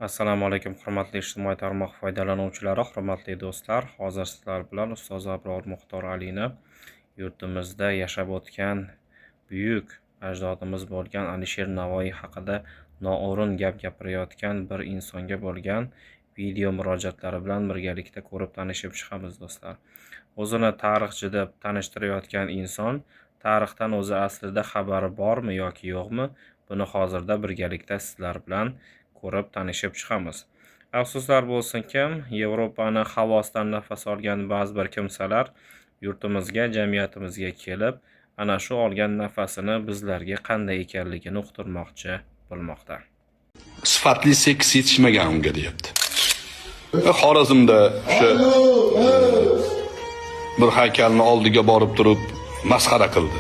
Assalomu alaykum, hurmatli ijtimoiy tarmoq foydalanuvchilari, hurmatli do'stlar. Hozir sizlar bilan ustoz Abror Muxtor Alini yurtimizda yashab o'tgan buyuk ajdodimiz bo'lgan Alisher Navoiy haqida noo'rin gap gapirayotgan bir insonga bo'lgan video murojaatlari bilan birgalikda ko'rib tanishib chiqamiz, do'stlar. O'zini tarixchi deb tanishtirayotgan inson tarixdan o'zi aslida xabari bormi yoki yo'qmi, buni hozirda birgalikda sizlar bilan ko'rib tanishib chiqamiz. Afsuslar bo'lsinkim, Yevropani havosidan nafas olgan ba'zi bir kimsalar yurtimizga, jamiyatimizga kelib, ana shu olgan nafasini bizlarga qanday ekanligini uqtirmoqchi bo'lmoqda. Sifatli seks yetishmagan unga, deyapti. Xorazmda o'sha bir haykalni oldiga borib turib masxara qildi.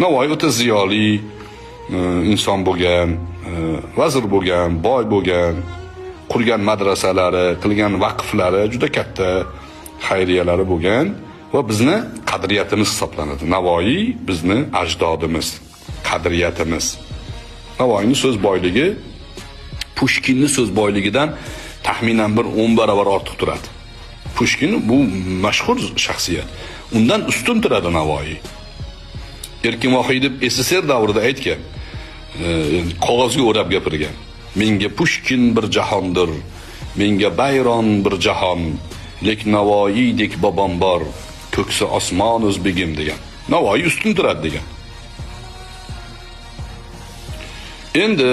Navoiy o'ta ziyoli inson bo'lgan, vazir bo'lgan, boy bo'lgan, qurgan madrasalari, qilgan vaqflari juda katta xayriyalari bo'lgan va bizni qadriyatimiz hisoblanadi. Navoiy bizni ajdodimiz, qadriyatimiz. Navoiyning so'z boyligi Pushkinning so'z boyligidan taxminan bir 10 barobar ortiq turadi. Pushkin bu mashhur shaxsiyat. Undan ustun turadi Navoiy. Erkin Vohidov SSR davrida aytgan, qog'ozga o'rab gapirgan. Menga Pushkin bir jahondir, menga Bayron bir jahon, lek Navoiydek bobom bor, ko'ksi osmon o'zbegim degan. Navoiy ustun turadi degan. Endi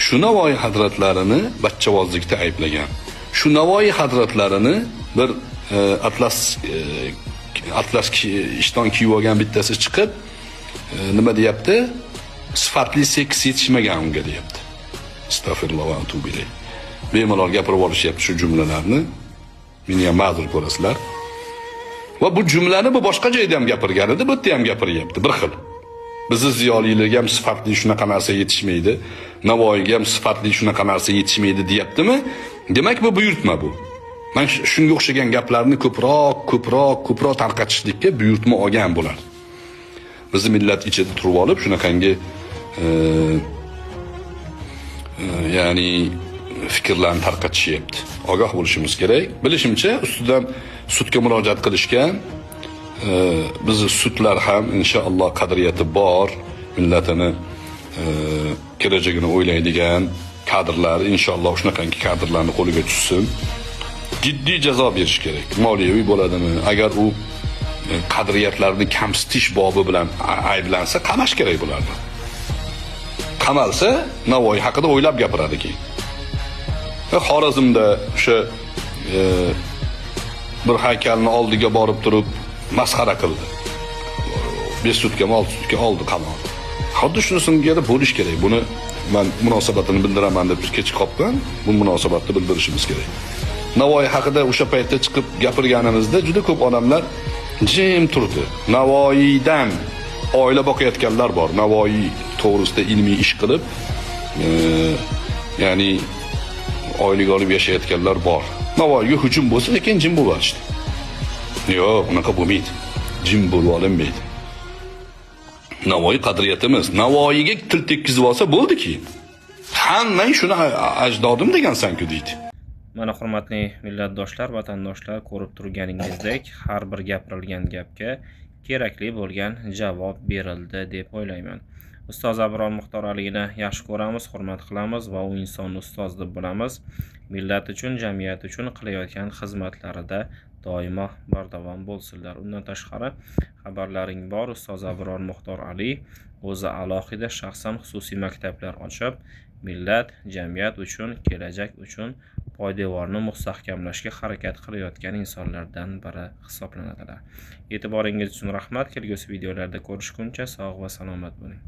shu Navoiy hazratlarini bachchavozlikda ayblagan. Shu Navoiy hazratlarini bir atlas atlas ishton kiyib olgan bittasi chiqib, nima deyapti? Sifatli seks yetishmagan unga, deyapti. Astagfirullah va atubu ilayh. Bemalol gapirib olishyapti shu jumlalarni. Meni ham ma'zur ko'rasizlar. Va bu jumlani bu boshqa joyda ham gapirgan edi, bu yerda ham gapiryapti bir xil. Bizni ziyolilarga ham sifatli shunaqa narsa yetishmaydi, Navoiyga ham sifatli shunaqa narsa yetishmaydi deyaptimi? Demak, bu buyurtma bu. Men shunga o'xshagan gaplarni ko'proq, ko'proq, ko'proq tarqatishlikka buyurtma olgan bo'lar. Bizni millat ichida turib olib shunaqangi ya'ni fikrlarni tarqatishyapti. Ogoh bo'lishimiz kerak. Bilishimcha, ustidan sudga murojaat qilishgan. Bizni sudlar ham inshaalloh qadriyati bor, millatini kelajagini o'ylaydigan kadrlar inshaalloh shunaqangi kadrlarni qo'liga tushsin. Jiddiy jazo berish kerak. Moliyaviy bo'ladimi? Agar u qadriyatlarni kamsitish bobi bilan ayblansa, qamash kerak bularni. Qamalsa, Navoiy haqida o'ylab gapiradi keyin. Xorazmda o'sha bir haykalni oldiga borib turib masxara qildi. 5 sutkami, 6 sutka oldi qamoq. Xuddi shunisiga bo'lish kerak. Buni men munosabatini bildiraman deb kech qolibman. Bu munosabatni bildirishimiz kerak. Navoiy haqida o'sha paytda chiqib gapirganimizda juda ko'p odamlar jim turdi. Navoiydan oila boqayotganlar bor. Navoiy to'g'risida ilmiy ish qilib, ya'ni oylik olib yashayotganlar bor. Navoiyga hujum bo'lsa, lekin jim bo'lib olishdi. Yo'q, unaqa bo'lmaydi. Jim bo'lib olinmaydi. Navoiy qadriyatimiz. Navoiyga til tekkizib olsa bo'ldi-ki. Hammang shuni ajdodim degansan-ku deydi. Mana, hurmatli millatdoshlar, vatandoshlar, ko'rib turganingizdek, har bir gapirilgan gapga kerakli bo'lgan javob berildi deb o'ylayman. Ustoz Abror Muxtor Alini yaxshi ko'ramiz, hurmat qilamiz va u insonni ustoz deb bilamiz. Millat uchun, jamiyat uchun qilayotgan xizmatlarida doimo bardavom bo'lsinlar. Undan tashqari, xabarlaring bor, ustoz Abror Muxtor Ali o'zi alohida shaxsan xususiy maktablar ochib, millat, jamiyat uchun, kelajak uchun poydevorni mustahkamlashga harakat qilayotgan insonlardan biri hisoblanadilar. E'tiboringiz uchun rahmat. Kelgusi videolarda ko'rishguncha sog' va salomat bo'ling.